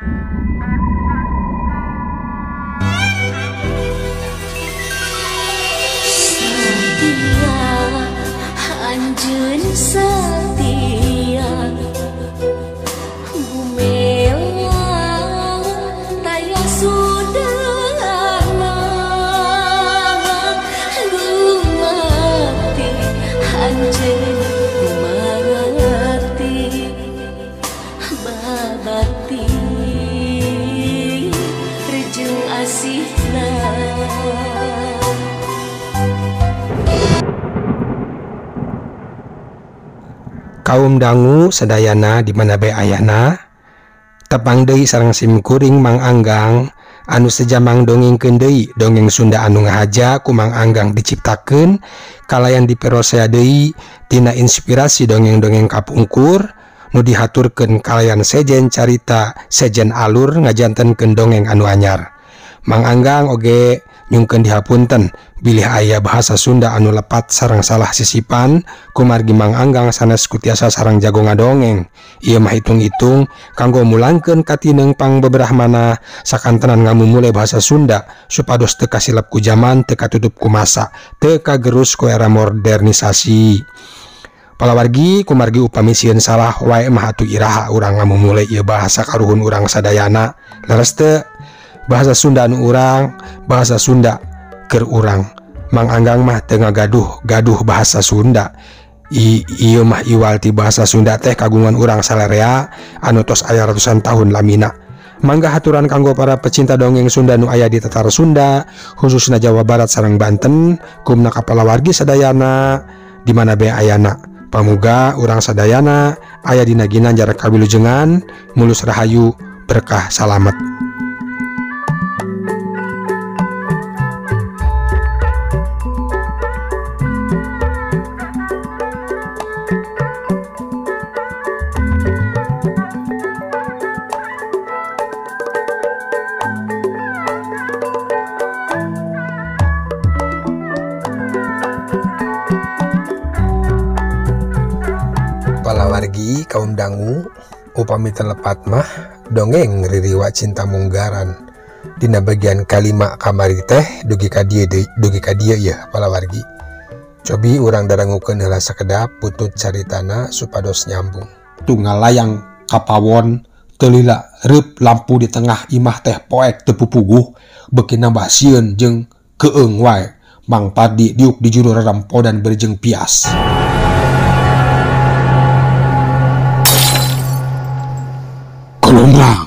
Setia anjeun setia gumelang taya sudana gumati anjeun gumati babati rejeng asihna. Kaum dangu sadayana di mana bae ayana tepang deui sareng simkuring Mang Anggang anu sejamang dongengkeun deui dongeng Sunda anu ngahaja ku Mang Anggang diciptakeun kalayan diperosea deui tina inspirasi dongeng-dongeng kapungkur nu dihaturkeun kalayan sejen carita sejen alur ngajantenkeun dongeng anu anyar. Mang Anggang oge nyungkeun dihapunten bilih aya bahasa Sunda anu lepat sareng salah sisipan kumargi Mang Anggang sanes kutiasa sareng jago ngadongeng. Ieu mah hitung-hitung kanggo mulangkeun katineng pangbeberahmana sakantenan ngamumule bahasa Sunda supados teu kasilep ku jaman, teu katutup ku masa, teu kagerus ku era modernisasi. Palawargi kumargi upami sieun salah wae mah atuh iraha urang ngamumule ieu bahasa karuhun urang sadayana. Leres teu? Bahasa Sunda anu urang, bahasa Sunda keur urang. Mang Anggang mah teu ngagaduh-gaduh bahasa Sunda. Ieu mah iwal ti bahasa Sunda teh kagungan urang salarea anu tos aya ratusan tahun lamina. Mangga haturan kanggo para pecinta dongeng Sunda nu aya di Tatar Sunda, khususna Jawa Barat sareng Banten, kumna kapalawargi sadayana di mana bae ayana. Pamuga urang sadayana aya dina ginanjar kawilujengan, mulus rahayu, berkah salamet. Palawargi kaum dangu upami telepat mah dongeng ririwa cinta munggaran dina bagian kalima kamari teh dugi ka dieu deui, dugi ka dieu yeuh palawargi. Cobi urang darangukeun heula sakedap putut caritana supados nyambung. Tunggal layang kapawon teu lila reup lampu di tengah imah teh poek teu pupuguh beuki nambah sieun jeung keung wae. Mang Pardi diuk di juru rerempodan berjeng pias. Kolombrang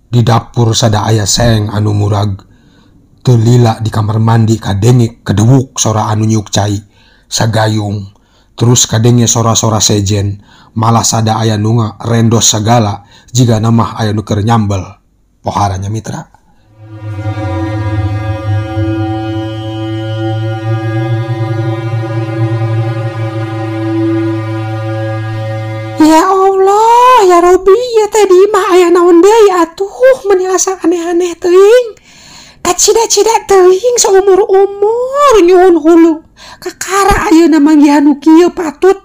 di dapur sada aya seng anu murag teu lila di kamar mandi kadenge kedewuk sora anu nyuk cai sagayung terus kadenge sora-sora sejen malah sada aya nu ngarendos sagala jiga namah aya nu keur nyambel poharanya mitra. Ya Allah, ya Robi, ya teh di imah aya naon deui atuh meuni asa aneh-aneh teuing. Kacida-cida teuing saumur-umur nyuhun hulu. Kakara ayeuna manggihan nu kieu patut.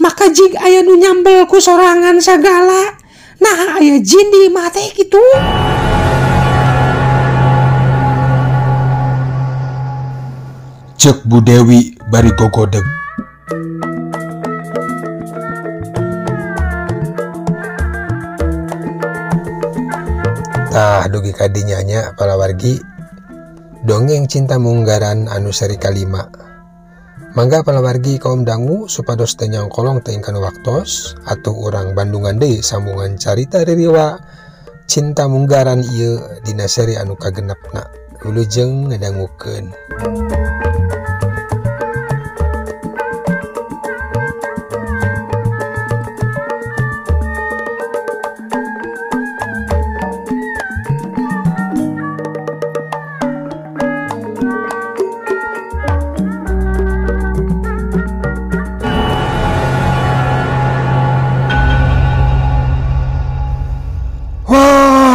Maka jig aya nu nyambel ku sorangan sagala. Nah aya jin di imah teh kitu. Ceuk Bu Dewi bari gogodeg. Tah dugi ka dinya nya palawargi dongeng cinta munggaran anu seri kalima. Mangga palawargi kaum dangu supados teu nyangkolong teuing kana waktos atuh urang Bandungan deui sambungan carita ririwa cinta munggaran ieu dina seri anu kagenepna. Wilujeng ngadangukeun.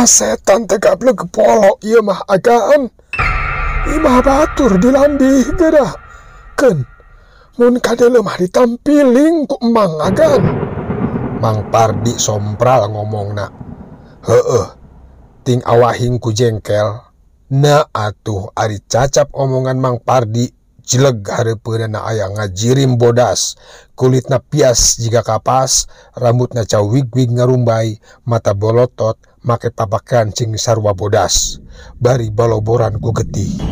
Setan teh gablek polo ieu mah agaan. Imah batur dilambih geura. Keun mun kadeuleu mah ditampiling ku emang agan. Mang Pardi sompral ngomongna. Heueuh ting awahing ku jengkel. Na atuh ari cacap omongan Mang Pardi jeleg hareupeunna aya ngajirim bodas, kulitna pias jiga kapas, rambutna cawig-wig ngarumbay, mata bolotot, make papakean cing sarua bodas, bari baloboran ku getih.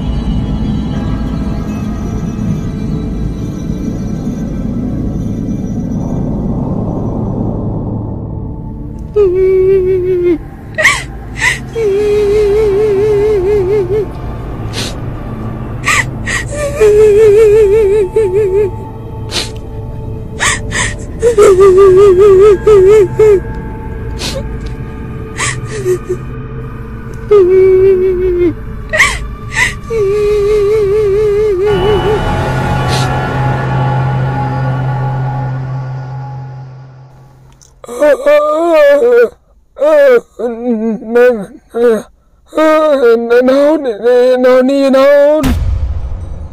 Naon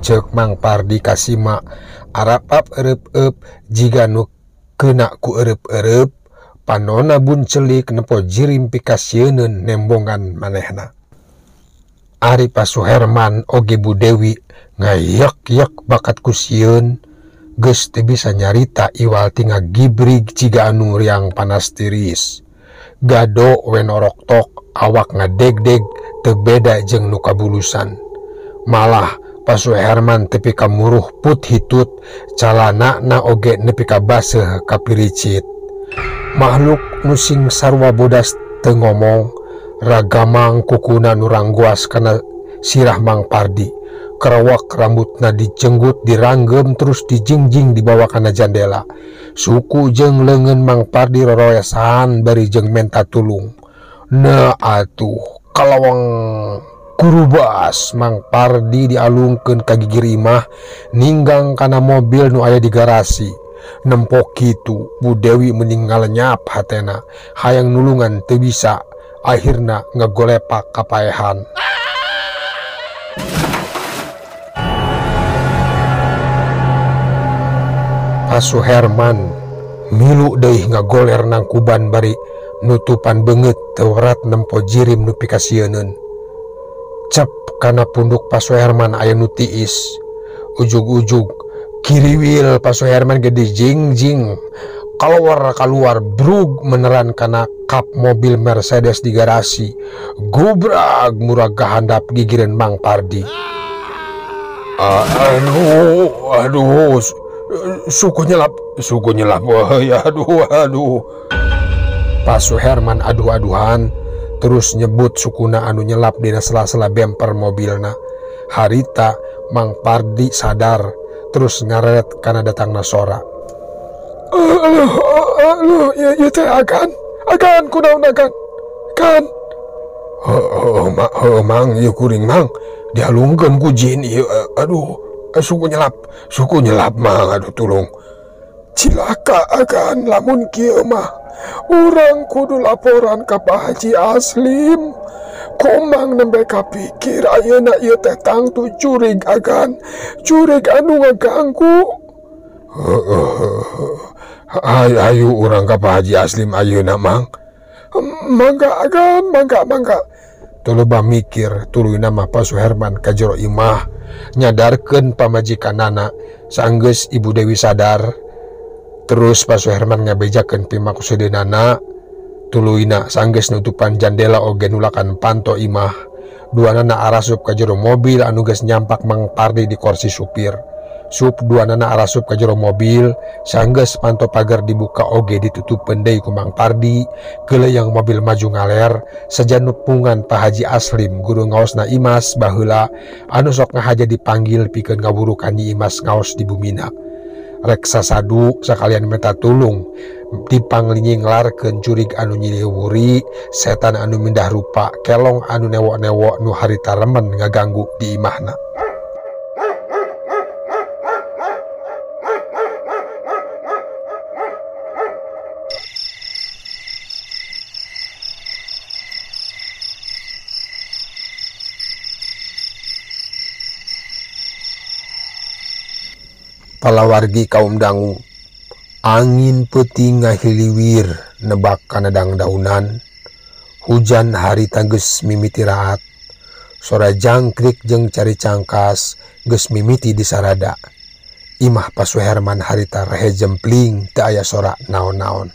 cek Mang Pardi kasima arapap ereup-eup jiga nu keuna ku ereup-ereup panona buncelik nepo jirim pikasieuneun nembongan manehna. Ari Pak Suherman oge Bu Dewi ngayek-yek bakat ku sieun geus teu bisa nyarita iwal ti ngagibrig jiga anu riang panas tiris. Gado we noroktok awak ngadegdeg teu beda jeung nu kabulusan. Malah Pak Suherman tepi ka muruh put hitut calana na oge nepi ka baseuh kapiricit. Makhluk nu sing sarua bodas teu ngomong ragamang kukuna nu rangguas kana sirah Mang Pardi. Kerawak rambutna dijenggut diranggem terus dijingjing dibawa kana jandela. Suku jeung leungeun Mang Pardi roroesan bari jeung menta tulung. Na atuh kalawang kurubas Mang Pardi dialungkeun ka gigir imah ninggang kana mobil nu aya di garasi. Nempo kitu Bu Dewi meninggal nyap hatena hayang nulungan teu bisa akhirna ngagolepak kapaehan. Pak Suherman milu deui ngagoler nangkuban bari nutupan beungeut teu werat nempo jirim nu pikasieuneun. Cep kana punduk Pak Suherman aya nu tiis. Ujug-ujug kiriwil Pak Suherman gede jingjing keluar keluar brug meneran kana kap mobil Mercedes di garasi. Gubrag murag kahandap gigireun Mang Pardi. Aduh aduh suku nyelap wah aduh aduh. Pak Suherman aduh-aduhan terus nyebut sukuna anu nyelap dina sela-sela bemper mobilna. Harita Mang Pardi sadar terus ngareret kana datangna sora. Aduh, ieu teh agan kunaon agan kan. Heuh Mang, ieu kuring Mang dialungkeun ku jin ieu. Aduh, suku nyelap Mang, aduh tulung. Cilaka agan lamun kieu mah. Urang kudu laporan ka Pak Haji Aslim. Komang nembe kapikir ayeuna ieu teh tangtu jurig agan, jurig anu ngaganggu. Ayo urang ka Pak Haji Aslim ayeuna Mang. Mangga agan, mangga mangga. Tuluba mikir tuluyna mah Pak Suherman ka jero imah nyadarkeun pamajikanana sanggeus Ibu Dewi sadar. Terus Pak Suherman ngabejakeun pimakusedeunana tuluyna sanggeus nutupan jandela oge nulakan panto imah. Duanana arasup ka jero mobil anu geus nyampak Mang Pardi di kursi supir. Sup duanana arasup ka jero mobil sanggeus panto pagar dibuka oge ditutupeun deui ku Mang Pardi. Geuleuh mobil maju ngaler sejan nupungan Pak Haji Aslim guru ngaosna Imas baheula anu sok ngahaja dipanggil pikeun ngawurukan Nyi Imas ngaos di bumina. Rek sasadu sakalian minta tulung dipanglinying nglarkeun jurig anu nyiliwuri setan anu mindah rupa kelong anu newok-newok nu harita remen ngaganggu di imahna. Palawargi kaum dangu angin peuting ngahiliwir nebak kana dangdaunan Hujan harita geus mimiti raat. Sora jangkrik jeung cari cangkas geus mimiti disarada. Imah Pak Suherman harita rehe jempling teu aya sora naon-naon.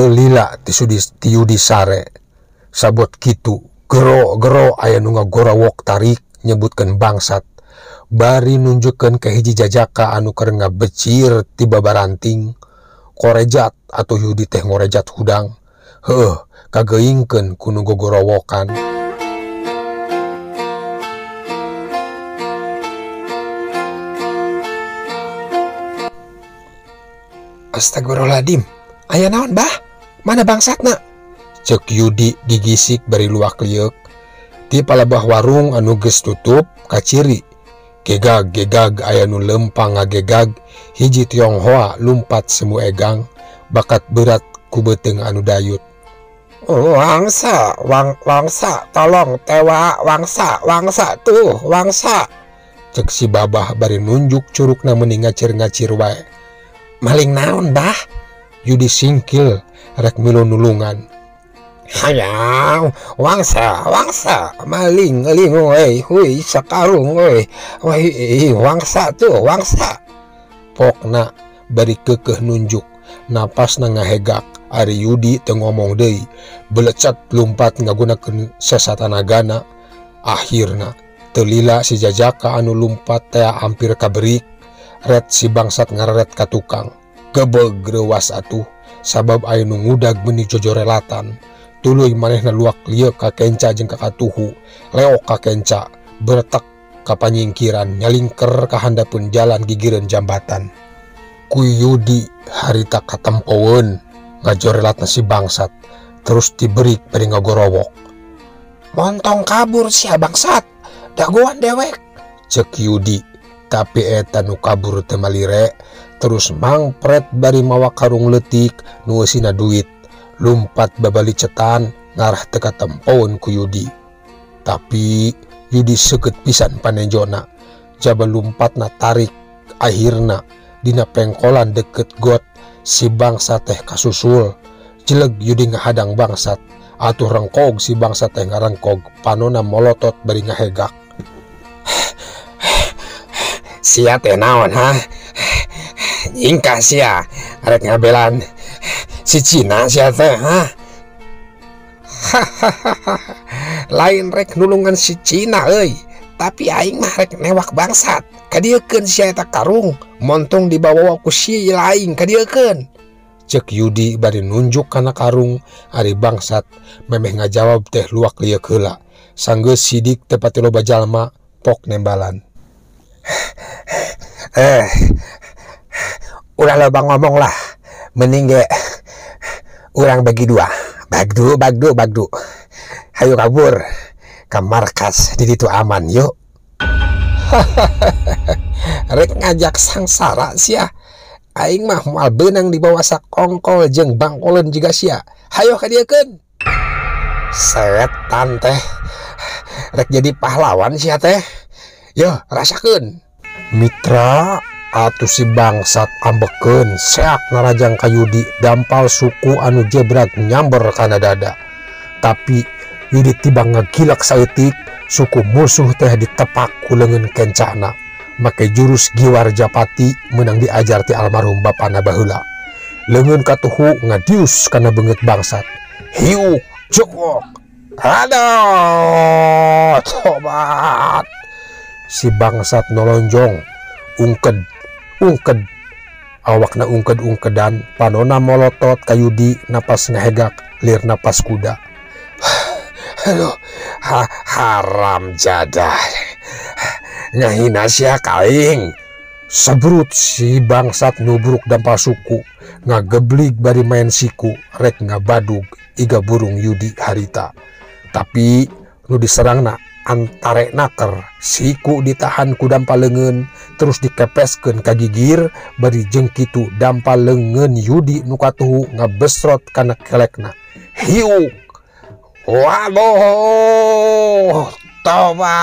Lila ti Yudi sare sabot kitu gero-gero aya nu ngagorawok tarik nyebutkeun bangsat bari nunjukkeun ka hiji jajaka anu keur ngabecir ti babaranting korejat atau Yudi teh ngorejat hudang heuh kageuingkeun ku nu gogorowokan. Astagfirullahaladzim, aya naon bah? Mana bangsatna? Cek Yudi gigisik bari luak lieuk. Ti palebah warung anu geus tutup kaciri. Gegag-gegag aya nu lempang ngagegag, hiji Tionghoa lumpat semu egang, bakat berat ku beuteung anu dayut. Oh, wangsa, wangsa, tolong tewa, wangsa, wangsa tuh, wangsa. Cek si babah bari nunjuk curugna meuni ngacir-ngacir wae. Maling naon bah? Yudi singkil rek milu nulungan. Hayang, wangsa, wangsa, maling, ling, oi, hui, sakarung, oi, oi, wangsa tuh, wangsa. Pokna bari kekeh nunjuk, napasna ngahegak, ari Yudi teu ngomong deui, belecat lumpat ngagunakeun sesa tanagana. Akhirna teu lila si jajaka anu lumpat teh hampir kaberik, ret si bangsat ngareret ka tukang. Gebeg reuwas atuh sabab aya nu ngudag meuni jojorelatan. Tuluy manehna luak lieuk ka kenca jeung ka katuhu, leok ka kenca, beretek ka panyingkiran, nyalingker ka handapeun jalan gigireun jambatan. Ku Yudi harita katempoeun ngajorelatna si bangsat, terus diberik bari ngagorowok. Montong kabur sia bangsat, dagoan dewek, cek Yudi. Tapi eta nu kabur teu malire, terus mangpret bari mawa karung leutik nu eusina duit, lumpat babali cetan ngarah teu katempoeun ku Yudi. Tapi Yudi seukeut pisan panenjona, jaba lumpatna tarik, akhirna dina pengkolan deket got si bangsa teh kasusul. Jeleg Yudi ngahadang bangsat, atuh rengkog si bangsa teh ngarengkog, panona molotot bari ngahegak. Sia teh naon ha? Nyingkah sia rek ngabelan si Cina sia teh ha? Lain rek nulungan si Cina euy, tapi aing mah rek newak bangsat. Kadieukeun sia eta karung, montong dibawa ku si laing kadieukeun. Cek Yudi bari nunjuk kana karung. Ari bangsat memeh ngajawab teh luak lieuk heula. Sanggeus sidik teu pati loba jalma pok nembalan. Ulah loba ngomong lah, mending ge urang bagi dua. Bagdu bagdu bagdu. Hayu kabur ke markas, di ditu aman yuk. Rek ngajak sangsara sia. Aing mah moal beunang dibawa sakongkol jeung bangkoleun jiga sia. Hayo ka dieukeun. Setan teh rek jadi pahlawan sia teh. Yo rasakeun. Mitra atuh si bangsat ambekeun seak narajang ka Yudi dampal suku anu jebrak nyamber kana dada. Tapi Yudi tibang ngagilak saeutik, suku musuh teh ditepak ku leungeun kencana. Make jurus Giwar Japati menang diajar ti almarhum bapana baheula. Leungeun katuhu ngadius kana beungeut bangsat. Hiuk jogok. Aduh, tobat. Si bangsat nolonjong, ungked, ungked. Awakna ungked-ungkedan, panona molotot ka Yudi napas ngahegak, lir napas kuda. Aduh, haram jadah. Ngahina sia ka aing. Sebrut si bangsat nubruk dampal suku, ngageblig bari main siku, rek ngabadug iga burung Yudi harita. Tapi nu diserangna antare naker, siku ditahan ku dampal leungeun, terus dikepeskeun ka gigir, bari jeung kitu dampal leungeun Yudi nu katuhu ngabesrot kana kelekna. Hiuk. Waduh, tobat.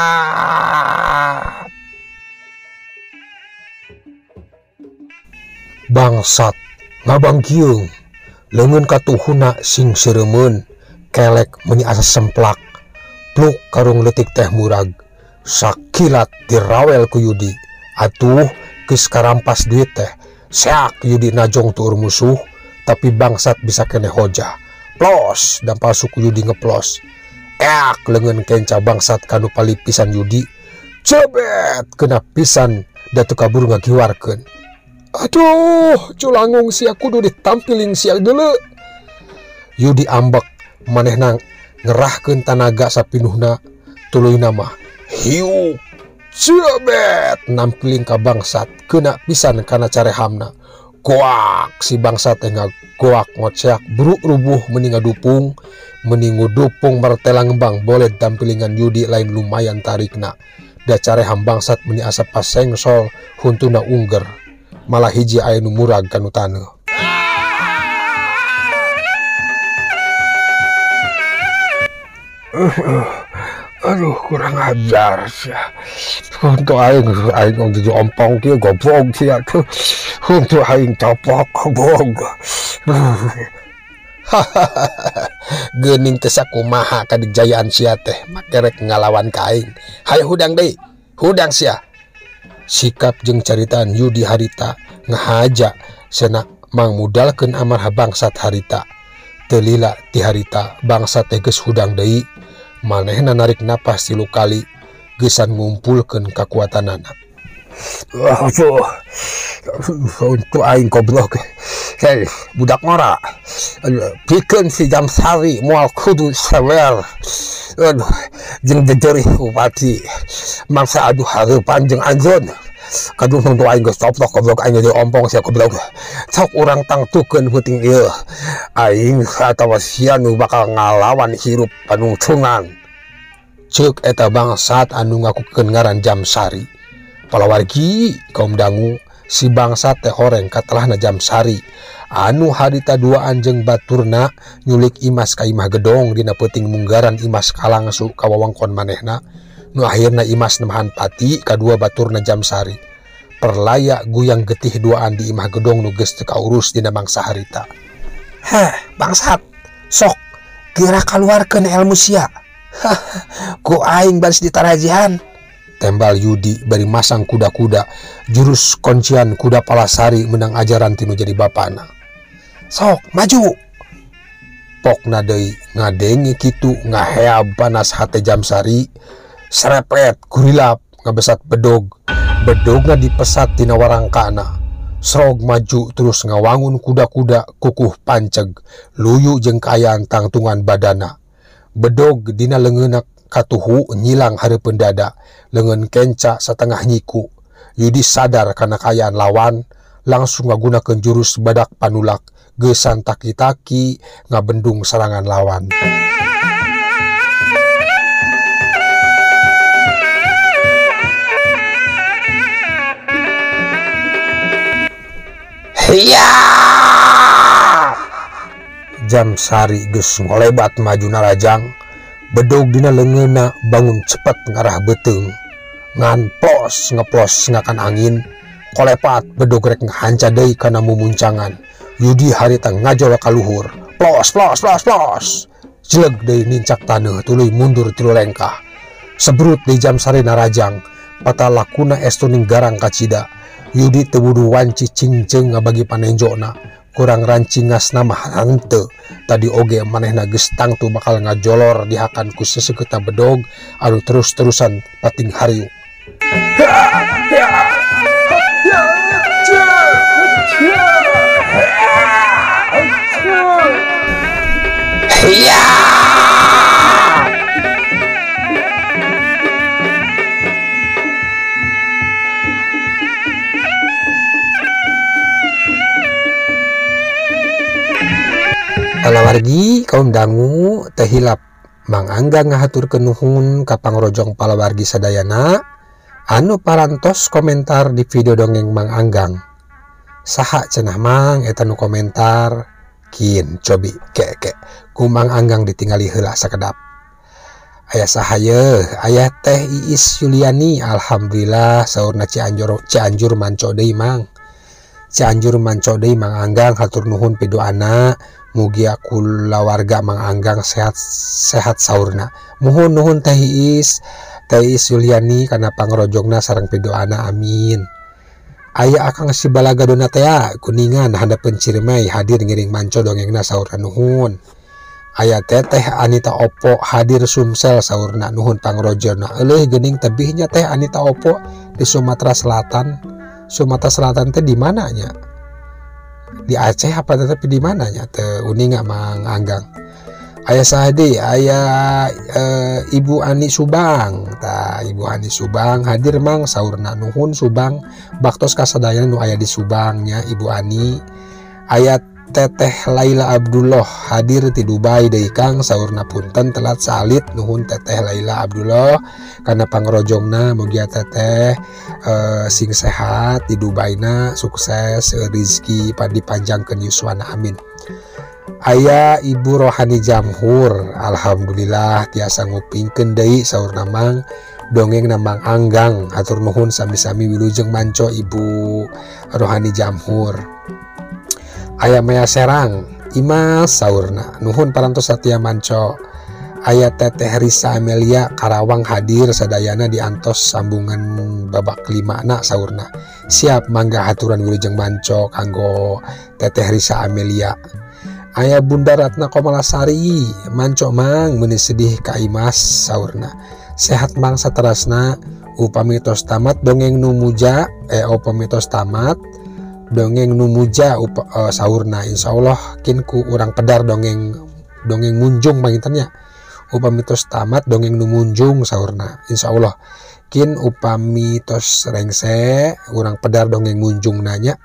Bangsat ngabangkiung, leungeun katuhuna sing seureumeuun, kelek meuni asa semplak, pluk karung leutik teh murag, sakilat dirawel ku Yudi. Atuh geus karampas duit teh, seak Yudi najong tuur musuh, tapi bangsat bisa keneh hojah. Plos dampal suku Yudi ngeplos. Eak leungeun kenca bangsat kanu palipisan Yudi. Cebet kena pisan datu kabur ngagiwarkeun. Aduh, culangung sia kudu ditampiling sia deuleu. Yudi ambek manehna ngerahkeun tanaga sapinuhna tuluyna mah hiuk cebet nampiling ka bangsat kena pisan kana carehamna. Goak si bangsat teh ngagoak ngoceak bruk rubuh meni ngadupung, meni ngudupung martela ngembang boleh tampilingan Yudi lain lumayan tarikna. Da careham bangsat meni asa pasengsol huntuna ungger. Malah hiji aya nu murag kanu taneuh. Aduh, kurang ajar sia. Untuk aing aing jadi ompong kieu goblok sia. Untuk aing copok goblok. Geuning teh sakumaha kadijayaan sia teh make rek ngalawan ka aing. Hayo hudang deui, hudang sia. Sikap jeung caritaan Yudi harita ngahaja sena mangmudalkeun amarah bangsat harita. Teu lila ti harita bangsat teh geus hudang deui. Manehna narik napas 3 kali geusan ngumpulkeun kakuatanana. Aduh, untuk aing goblok. Hei, budak ngora. Pikeun si Jamsari moal kudu sawer. Aduh, jeung jejerih bupati. Mangsa aduh hareupan jeung anjeun. Kaduh untuk aing geus toplok goblok aing jadi ompong sia goblok. Sok urang tangtukeun peuting ieu. Aing atawa sia nu bakal ngalawan hirup panungtungan. Ceuk eta bangsat anu ngakukeun ngaran Jamsari. Palawargi kaum dangu si bangsat teh horeng katelahna Jamsari anu harita duaan jeung baturna nyulik Imas ka imah gedong dina peuting munggaran Imas kalangsu ka wewengkon manehna nu akhirna Imas nemahan pati kadua baturna Jamsari. Perlaya guyang getih duaan di imah gedong nu geus teu kaurus dina mangsa harita. Heh, bangsat, sok geura kaluarkeun ilmu sia. Hah, ku aing baris ditarajihan. Tembal Yudi bari masang kuda-kuda jurus kuncian kuda palasari menang ajaran tinu jadi bapana. Sok maju. Pokna deui ngadenge kitu ngaheab panas hate Jamsari serepet gurilap ngabesat bedog. Bedogna dipesat tina warangkana. Srog maju terus ngawangun kuda-kuda kukuh panceg luyu jeung kaayaan tangtungan badana. Bedog dina leungeunna katuhu nyilang hareupeun dada, leungeun kenca satengah nyiku. Yudi sadar kana kaayaan lawan, langsung ngagunakeun jurus badak panulak, geusan taki-taki ngabendung serangan lawan. Hiya! Jamsari geus ngolebat maju narajang, bedog dina leungeunna bangun cepet ngarah beuteung. Ngan plos ngeplos ngakan angin, kolepat bedog rek ngahanca deui kana mumuncangan. Yudi harita ngajol ka luhur, plos plos plos plos. Jeleg deui nincak taneuh tuluy mundur 3 lengkah. Sebrut di Jamsari narajang, patah lakuna estu ning garang kacida. Yudi teu wuduh wanci cingceung ngabagi panenjona, kurang rancingasna mah henteu. Tadi oge manehna geus tangtu bakal ngajolor dihakan ku sesekeuta bedog anu terus-terusan pating hariu. Hiya! Palawargi kaum dangu teh hilap Mang Anggang ngahaturkeun nuhun ka pangrojong palawargi sadayana anu parantos komentar di video dongeng Mang Anggang. Saha cenah Mang eta nu komentar kin cobi ke ku Mang Anggang ditingali heula sakedap. Aya saha yeuh? Aya Teh Iis Yuliani, alhamdulillah saurna Cianjur, Cianjur manco deui Mang. Cianjur manco deui Mang Anggang, hatur nuhun pidoana. Mugia kulawarga Mang Anggang sehat sehat saurna. Muhun nuhun Teh Iis, Teh Iis Yuliani kana pangrojongna sareng pidoana, amin. Aya Akang Sibalaga Donatea Kuningan handapeun Ciremai hadir ngiring manco dongengna saurna, nuhun. Aya Teteh Anita Opo hadir Sumsel saurna, nuhun pangrojona. Euleuh geuning tebihnya Teh Anita Opo di Sumatera Selatan. Sumatera Selatan teh di mananya? Di Aceh apa tetapi di mananya? Teu uninga Mang Anggang. Aya saha deui? Aya Ibu Ani Subang. Tah Ibu Ani Subang hadir Mang saurna, nuhun Subang. Baktos kasadayana nu aya di Subang nya Ibu Ani. Aya Teteh Laila Abdullah hadir di Dubai deui Kang saurna, punten telat salit, nuhun Teteh Laila Abdullah kana pangrojongna, mugia Teteh sing sehat di Dubaina, sukses, rizki dipanjangkeun yuswana, amin. Aya Ibu Rohani Jamhur, alhamdulillah tiasa ngupingkeun deui saurna Mang dongeng Mang Anggang, hatur nuhun sami-sami wilujeng manco Ibu Rohani Jamhur. Aya Maya Serang Imas saurna, nuhun parantos satia manco. Aya Teteh Risa Amelia Karawang hadir sadayana diantos sambungan babak 5 na saurna. Siap mangga haturan wilujeng manco kanggo Teteh Risa Amelia. Aya Bunda Ratna Komalasari manco Mang meuni sedih ka Imas saurna. Sehat Mang saterasna, upami tos tamat dongeng nu muja, upami tos tamat dongeng nu muja saurna, insyaallah kin ku urang pedar dongeng dongeng munjung pangintennya. Upami tos tamat dongeng nu munjung saurna, insyaallah kin upami tos rengse urang pedar dongeng munjung nanya.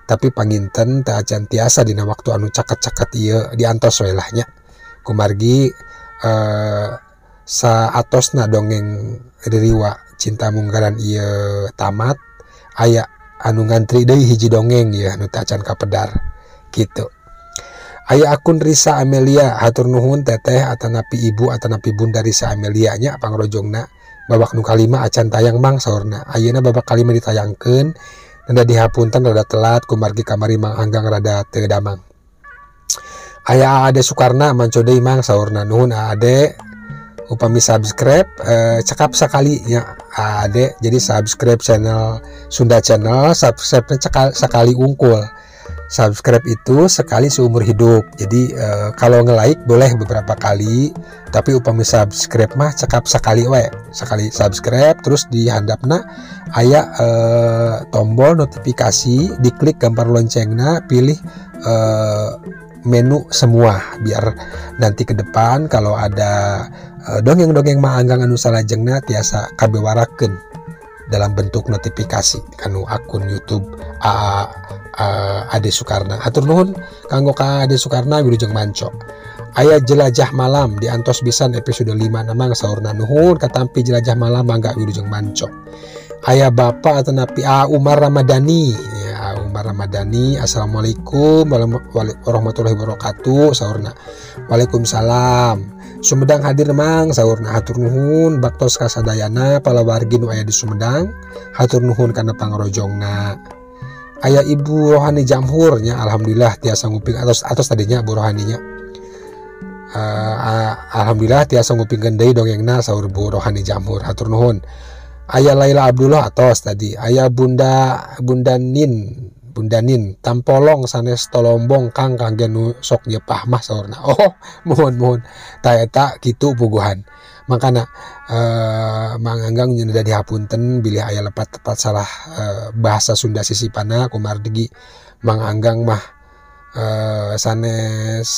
Tapi panginten teu acan tiasa dina waktu anu caket-caket ieu diantos we lah nya. Kumargi saatosna dongeng Ririwa Cinta Munggaran ieu tamat, aya anu ngantri deui hiji dongeng ya anu teu acan kapedar gitu. Aya akun Risa Amelia, hatur nuhun Teteh atanapi Ibu atanapi Bunda Risa Amelia nya pangrojongna. Babak nu kalima acan tayang Mang saurna. Ayeuna babak kalima ditayangkeun, rada dihapunten rada telat kumargi kamari Mang Anggang rada teu damang. Aya Ade Sukarna manco deui Mang saurna, nuhun Ade. Upami subscribe cekap sekali ya Ade, jadi subscribe channel Sunda Channel, subscribe-nya sekali ungkul. Subscribe itu sekali seumur hidup. Jadi kalau nge-like boleh beberapa kali, tapi upami subscribe mah cekap sekali we. Sekali subscribe terus di handapna aya tombol notifikasi, diklik gambar loncengna, pilih menu semua biar nanti ke depan kalau ada dongeng-dongeng Mang Anggang anu salajengna tiasa kabewarakeun dalam bentuk notifikasi kanu akun YouTube Ade Sukarna. Hatur nuhun kanggo ka Ade Sukarna, wilujeng manco. Aya jelajah malam diantos pisan episode 5 namang saurna, nuhun katampi jelajah malam, mangga wilujeng manco. Aya Bapak atau napi A Umar Ramadhani ya, Umar Ramadhani, assalamualaikum warahmatullahi wabarakatuh saurna. Waalaikumsalam. Sumedang hadir mang saurna, hatur nuhun baktos kasadayana palawargi nu aya di Sumedang, hatur nuhun kana pangrojongna. Aya Ibu Rohani Jamhurnya, alhamdulillah tiasa nguping atos atos tadinya Bu Rohaninya. Alhamdulillah tiasa ngupingkeun deui dongengna saur Bu Rohani Jamhur, hatur nuhun. Aya Laila Abdullah atos tadi. Aya Bunda Bunda Nin, Bunda Nin tampolong sanes tolombong kang kangge nu sok nyepah mah saurna. Oh, mohon mohon, ta eta kitu puguhan. Makana Mang Anggang nyeunda dihapunten bilih aya lepat tepat salah bahasa Sunda sisipana, kumargi Mang Anggang mah sanes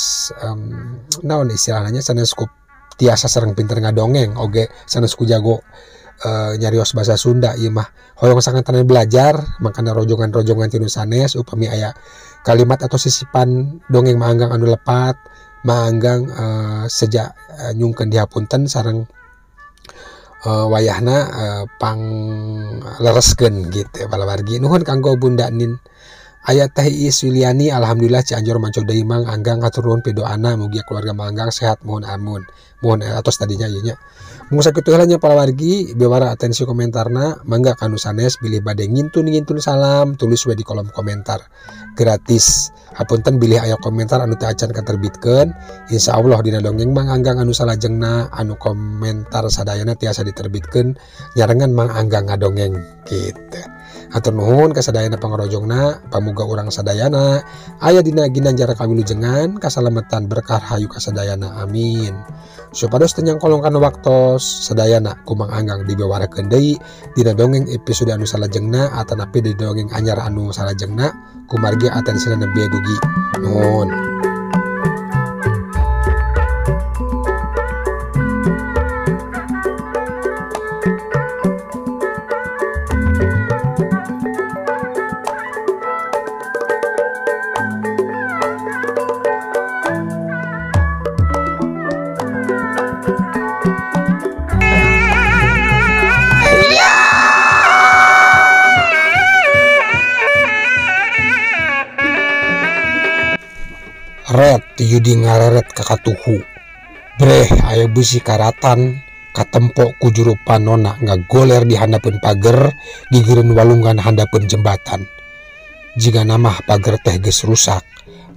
naon istilahnya, sanes ku tiasa sareng pinter ngadongeng oge sanes ku jago nyarios bahasa Sunda. Ieu mah hoyong sangat belajar, makana rojongan-rojongan tinu sanes. Upami aya kalimat atau sisipan dongeng Mang Anggang anu lepat, Mang Anggang sejak nyungkeun dihapunten sareng wayahna pang lereskeun gitu palawargi. Nuhun kanggo Bunda Nin. Aya Teh Iis Wiliani, alhamdulillah Cianjur manco deui Mang Anggang, hatur nuhun pidoana mugia keluarga Mang Anggang sehat, mohon amun mohon atos tadinya ieu nya. Mung sakitu heula nya palawargi, bewara atensi komentarna mangga kanu sanes bilih bade ngintun-ngintun salam tulis we di kolom komentar, gratis. Hapunten bilih aya komentar anu teu acan katerbitkeun, insyaallah dina dongeng Mang Anggang anu salajengna anu komentar sadayana tiasa diterbitkeun nyarengan Mang Anggang ngadongeng gitu. Hatur nuhun kasadayana pangrojongna, pamuga urang sadayana aya dina ginanjar kawilujengan kasalamatan berkah rahayu kasadayana, amin. Supados teu nyangkolong kana waktos sadayana ku Mang Anggang dibewarakeun deui dina dongeng episode anu salajengna atanapi di dongeng anyar anu salajengna, kumargi atensina nembe dugi. Nuhun. Red Yudi ngareret ka katuhu. Breh aya beusi karatan katempok ku juru panona ngagoler di handapeun pager gigireun walungan handapeun jembatan. Jiga namah pager teh geus rusak,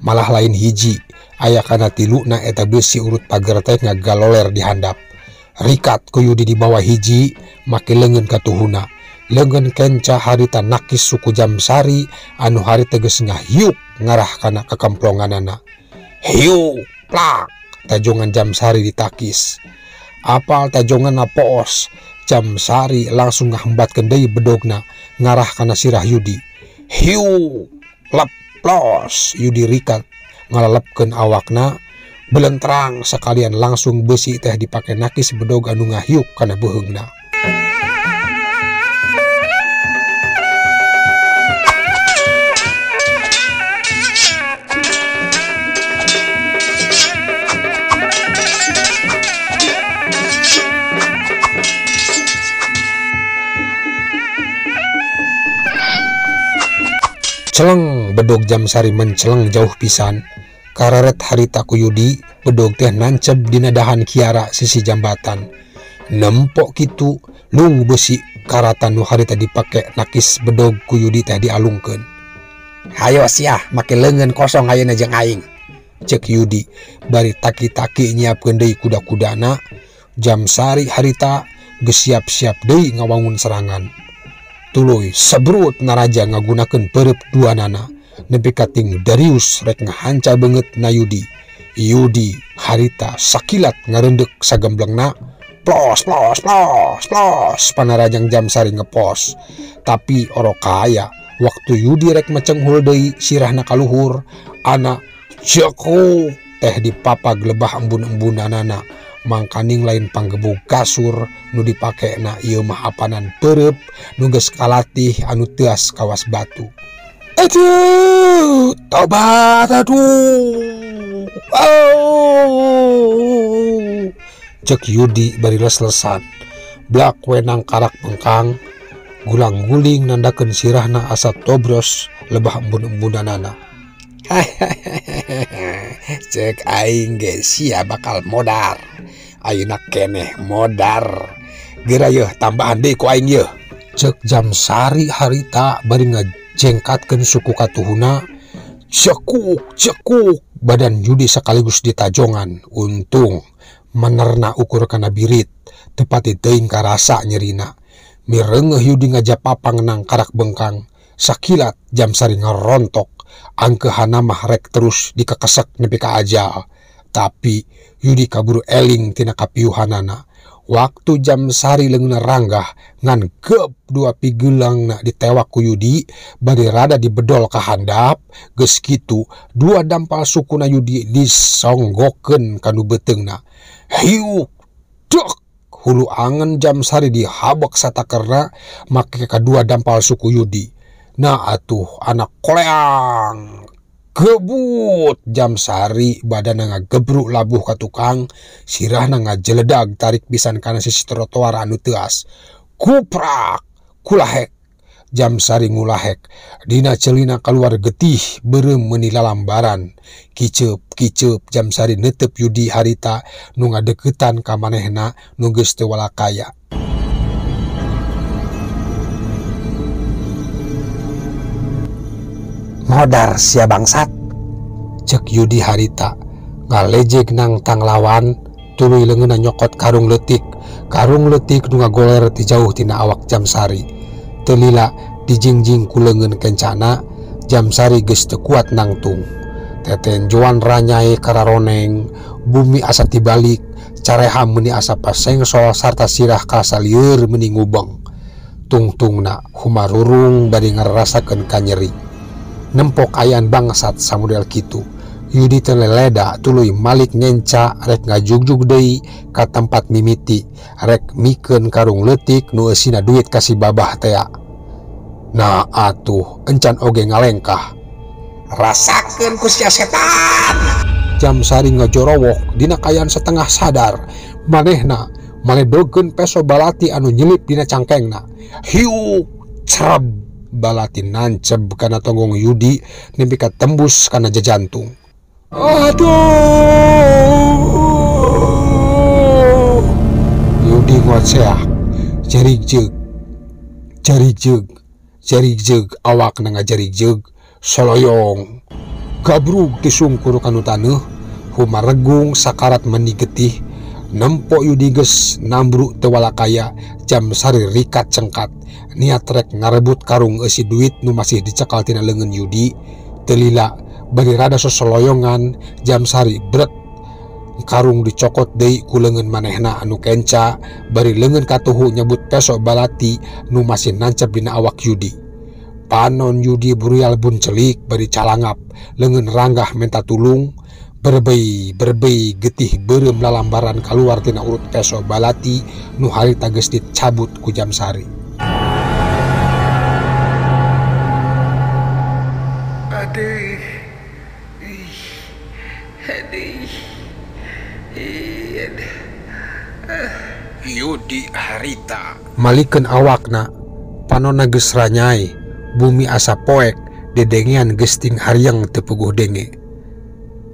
malah lain hiji aya kana tiluna eta beusi urut pager teh ngagaloler di handap. Rikat ku Yudi di bawah hiji make leungeun katuhuna. Leungeun kenca harita nakis suku Jamsari anu harita geus ngahiuk ngarah kana kekemplonganana. Hiu plak tajongan Jamsari ditakis. Apal tajongan poos, Jamsari langsung ngahambatkeun deui bedogna ngarah kana sirah Yudi. Hiu leplos Yudi rikat ngalelepkeun awakna belentrang sekalian langsung beusi teh dipake nakis bedog anu ngahiuk kana beuheungna. Celeng bedog Jamsari menceleng jauh pisan. Kareret harita ku Yudi bedog teh nancep dina dahan kiara sisi jambatan. Nempok kitu lung besi karatan nu harita dipake nakis bedog ku Yudi teh dialungkeun. Hayo siah make leungeun kosong ayeuna jeung aing, cek Yudi bari taki-taki nyiapkeun deui kuda-kudana. Jamsari harita geus siap-siap deui ngawangun serangan. Tuluy sebrut naraja ngagunakeun perep duanana. Nepi ka ting Darius rek ngahanca beungeut na Yudi. Yudi harita sakilat ngareundek sagemblengna plos plos plos plos panarajang Jamsari ngepos. Tapi oro kaya waktu Yudi rek mecenghul deui sirahna kaluhur ana cekuk teh dipapag lebah embun-embunanana. Mangkaning lain panggebug kasur nu dipakena ieu mah apanan perep nu geus kalatih anu teuas kawas batu. Aduh, tobat aduh. Oh. Cek Yudi bari les-lesan. Blak we nangkarak bengkang, gulang-guling nandakeun sirahna asa tobros lebah embun-embunanana. Cek aing ge sia bakal modar. Ayeuna keneh modar. Geura yeuh tambahan deui ku aing yeuh. Cek Jamsari harita bari ngajengkatkeun suku katuhuna. Cekuk cekuk badan Yudi sekaligus ditajongan. Untung menerna ukur kana birit tepati teuing karasa nyerina. Mireungeuh Yudi ngajapapang nang karak bengkang. Sakilat Jamsari ngarontok. Angkeuhana mah rek terus dikekesek nepi ka ajal. Tapi Yudi kaburu eling tina kapiuhanana. Waktu Jamsari leungeunna ranggah ngan gep dua pigeulangna ditewak ku Yudi bari rada dibedol ka handap. Geus kitu dua dampal sukuna Yudi disonggokeun ka nu beuteungna. Hiuk dek hulu angen Jamsari dihabek satakerna make kadua dampal suku Yudi. Nah atuh anak koleang gebut Jamsari badana ngagebruk labuh ka tukang sirahna ngajeledag tarik pisan kana sisi trotoar anu teuas. Kuprak kulahek Jamsari ngulahek dina celina kaluar getih beureum meuni lalambaran. Kiceup kiceup Jamsari netep Yudi harita nu ngadeukeutan ka manehna nu geus teu walakaya. Modar sia bangsat, cek Yudi harita ngalejeg nang tanglawan tuluy leungeunna nyokot karung leutik. Karung leutik nu ngagoler ti jauh tina awak Jamsari. Teu lila dijingjing ku leungeun kencana. Jamsari geus teu kuat nangtung. Tetenjoan ranyai kararoneng, bumi asa tibalik, careha meuni asa pasengsol sarta sirah karasa lieur meuni ngubeng. Tungtungna humarurung bari ngarasakeun kanyeri. Nempok ayaan bangsat samodel kitu. Yudi teh leleda tuluy malik ngenca rek ngajugjug deui ka tempat mimiti rek mikeun karung leutik nu eusina duit ka si babah tea. Nah atuh encan oge ngalengkah. Rasakeun ku sia setan. Jamsari ngajorowok dina kaayaan setengah sadar. Manehna maledogeun peso balati anu nyelip dina cangkengna. Hiuk cereb balati nanceb kana tonggong Yudi nepi ka tembus kana jajantung. Aduh. Yudi ngoceak jerigjeg jerigjeg jerigjeg awakna ngajerigjeg soloyong gabrug tisungkur kanu taneuh humaregung sakarat meuni getih. Nempo Yudi geus nambruk teu walakaya. Jamsari rikat cengkat niat rek ngarebut karung eusi duit nu masih dicekal tina leungeun Yudi. Teu lila bari rada sosoloyongan Jamsari bret karung dicokot deui ku leungeun manehna anu kenca bari leungeun katuhu nyebut peso balati nu masih nancep dina awak Yudi. Panon Yudi burial buncelik bari calangap leungeun ranggah menta tulung. Berbei berbei getih beureum lalambaran kaluar tina urut peso balati nu harita geus dicabut ku Jamsari. Aduh. Ih. Aduh. Ih. Yudi harita malikeun awakna panonna geus ranyai bumi asa poek dedengean geus ting hariang teu puguh denge.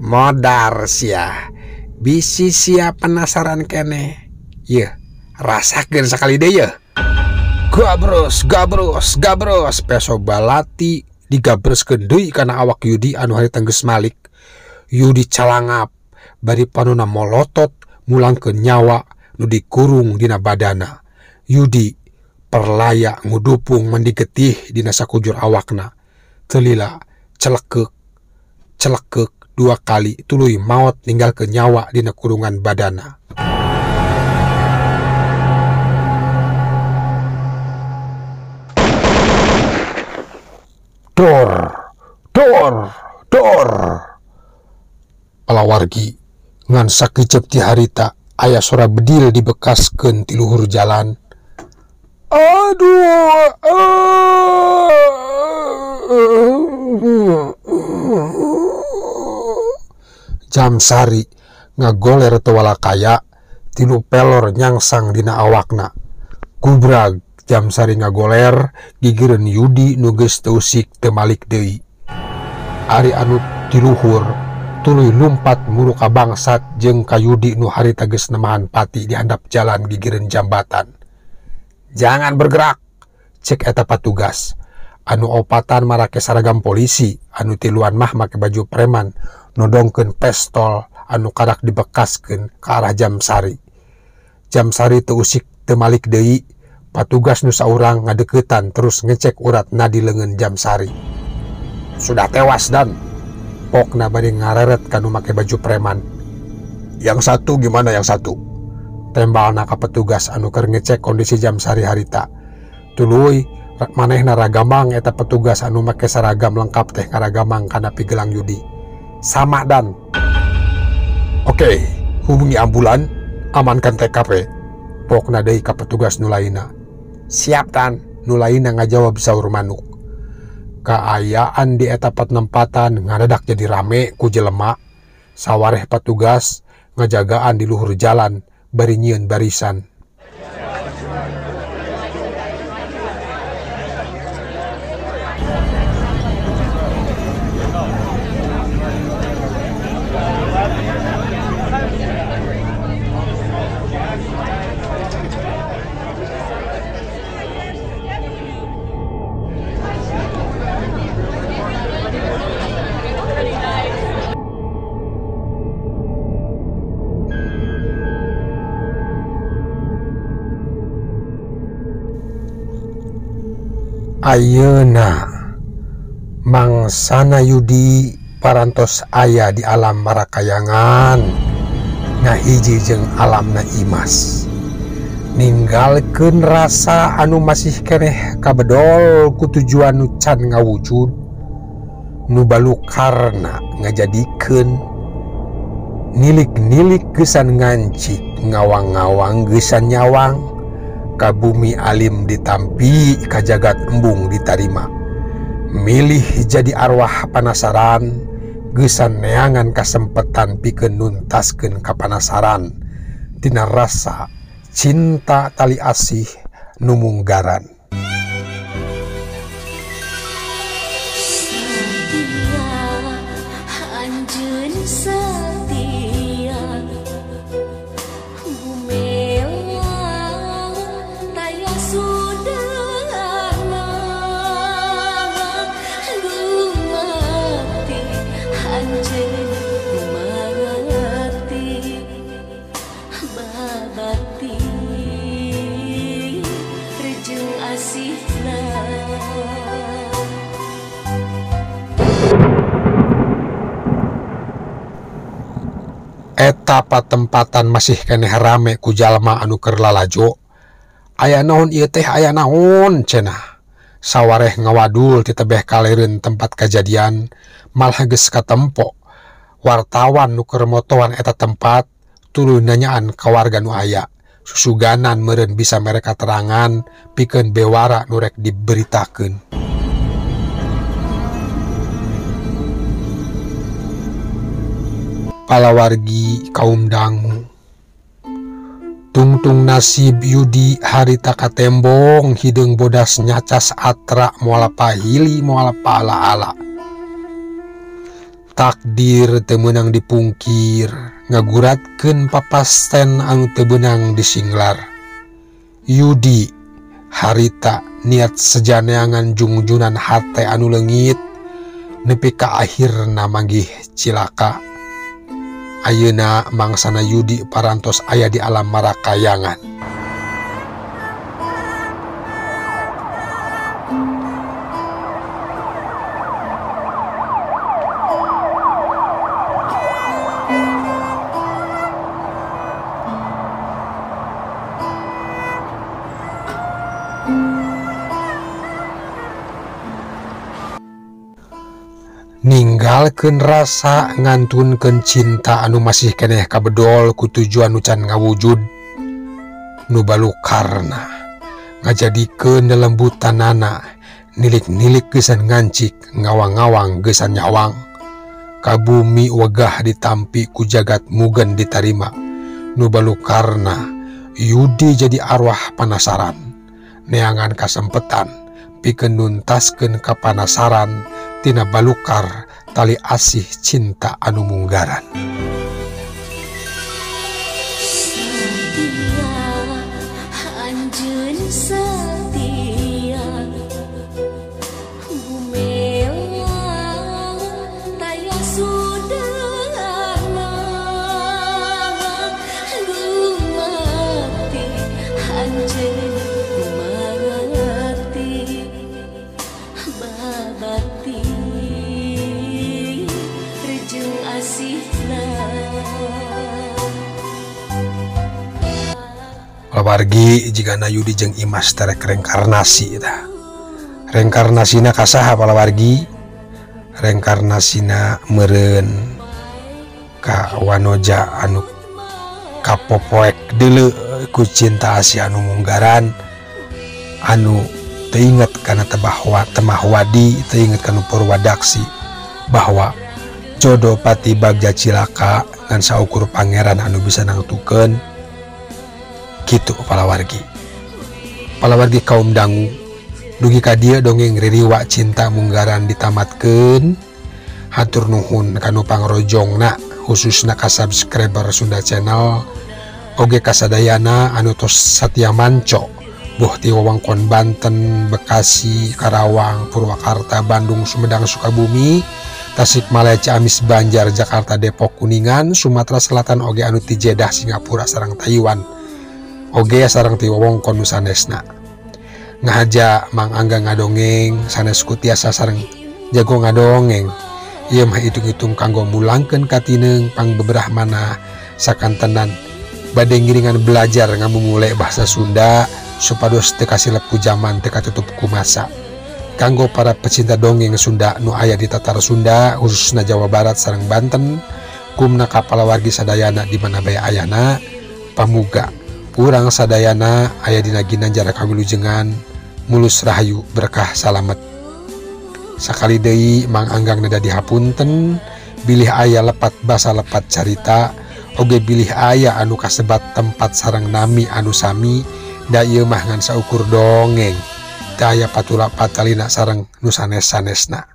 Modar sia bisi sia penasaran keneh. Yeuh rasakeun sakali deui yeuh. Gabros gabros gabros peso balati digabreskeun deui kana awak Yudi anu harita geus malik. Yudi calangap bari panonna molotot mulangkeun nyawa nu dikurung dina badana. Yudi perlaya ngudupung mandi getih dina sakujur awakna. Teu lila Celekek celekek dua kali tuluy maot ninggalkeun nyawa dina kurungan badana. Dor dor dor. Palawargi ngan sakecep ti harita aya sora bedil dibekaskeun ti luhur jalan. Aduh. Jamsari ngagoler teu walakaya tilu pelor nyangsang dina awakna. Gubrag Jamsari ngagoler gigireun Yudi nu geus teu usik teu malik deui. Ari anu ti luhur tuluy lumpat muru ka bangsat jeung ka Yudi nu harita geus nemahan pati di handap jalan gigireun jambatan. Jangan bergerak, cek eta patugas. Anu opatan marake saragam polisi, anu tiluan mah make baju preman, nodongkeun pestol anu karak dibekaskeun ka arah Jamsari. Jamsari teu usik teu malik deui, patugas nu saurang ngadeuketan terus ngecek urat nadi leungeun Jamsari. Sudah tewas dan pokna bari ngareret kanu make baju preman. Yang satu gimana yang satu? Tembalna ka petugas anu keur ngecek kondisi Jamsari harita. Tuluy manehna ragamang eta petugas anu make seragam lengkap teh ngaragamang kana pigelang Yudi. Sama dan. Oke, hubungi ambulan, amankan TKP. Pokna deui ka petugas nu lainna. Siap dan, nu lainna ngajawab saur manuk. Kaayaan di eta patnempatan ngadadak jadi rame ku jelema. Sawareh petugas ngajagaan di luhur jalan bari nyieun barisan. Ayeuna mangsana Yudi parantos aya di alam marakayangan ngahiji jeung alamna Imas. Ninggalkeun rasa anu masih keneh kabedol ku tujuan nu can ngawujud, nu balukarna ngajadikeun nilik-nilik geusan ngancik, ngawang-ngawang geusan nyawang. Ka bumi alim ditampi, ka jagat embung ditarima. Milih jadi arwah panasaran, geusan neangan kasempetan pikeun nuntaskeun kapanasaran. Tina rasa cinta tali asih nu munggaran. Setia, anjeun setia, gumelang taya sudana, gumati anjeun gumati, babati rejeng asihna. Eta patempatan masih keneh rame ku jalma anu keur lalajo. Aya naon ieu teh, aya naon cenah. Sawareh ngawadul ti tebeh kalereun tempat kajadian, malah geus katempo. Wartawan nu keur motoan eta tempat tuluy nanyaan ka warga nu aya. Susuganan meureun bisa mere katerangan pikeun bewara nu rek diberitakeun. Palawargi kaum dangu, tungtung nasib Yudi harita katembong hideung bodas nyacas atra moal pahili moal paala-ala. Takdir teu meunang dipungkir, ngaguratkeun papasten anu teu beunang disinglar. Yudi harita niat sejaneangan jungjunan hate anu leungit nepi ka akhirna manggih cilaka. Ayeuna mangsana Yudi parantos aya di alam marakayangan. Ninggalkeun rasa ngantunkeun cinta anu masih keneh kabedol ku tujuan nu can ngawujud. Nu balukarna ngajadikeun lelembutanana nilik-nilik geusan ngancik ngawang-ngawang geusan nyawang. Kabumi wegah ditampi ku jagat mugen ditarima. Nu balukarna Yudi jadi arwah panasaran neangan kasempetan pikeun nuntaskeun kapanasaran tina balukar tali asih cinta anu munggaran. Setia, anjeun setia, gumelang taya sudahna, gumati anjeun gumati babati rejeng asihna. Palawargi jigana Yudi jeung Imas terek rengkarnasi tah. Rengkarnasina ka saha palawargi? Rengkarnasina meureun ka wanoja anu kapopoek deuleu ku cinta asih anu munggaran anu teu inget kana tebah temah wadi, teu inget kana purwadaksi bahwa jodoh pati bagja cilaka ngan saukur pangeran anu bisa nangtukeun. Kitu palawargi. Palawargi kaum dangu dugi ka dieu dongeng ririwa cinta munggaran ditamatkeun. Hatur nuhun kanu pangrojongna khususna ka subscriber Sunda Channel oge kasadayana anu tos satya manco boh ti wewengkon Banten, Bekasi, Karawang, Purwakarta, Bandung, Sumedang, Sukabumi, Tasikmalaya, Ciamis, Banjar, Jakarta, Depok, Kuningan, Sumatera Selatan oge anu ti Jeddah, Singapura sareng Taiwan oge sareng ti wewengkon nu sanesna. Ngahaja Mang Angga ngadongeng sanes ku tiasa sareng jago ngadongeng. Ieu mah hitung-hitung kanggo mulangkeun katineung pangbeberah mana sakantenan bade ngiringan belajar ngamumule bahasa Sunda supados teu kasilep ku jaman teu katutup ku masa. Kanggo para pecinta dongeng Sunda nu aya di Tatar Sunda khususna Jawa Barat sareng Banten kumna ka palawargi sadayana di mana bae ayana pamuga urang sadayana aya dina ginanjar kawilujengan mulus rahayu berkah salamet. Sakali deui Mang Anggang neda dihapunten bilih aya lepat basa lepat carita oge bilih aya anu kasebat tempat sareng nami anu sami da ieu mah ngan saukur dongeng teu aya patula patalina sareng nu sanes-sanesna.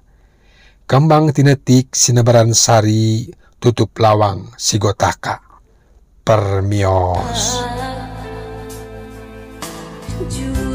Kembang tinetik sinebaran sari tutup lawang sigotaka. Permios. Ju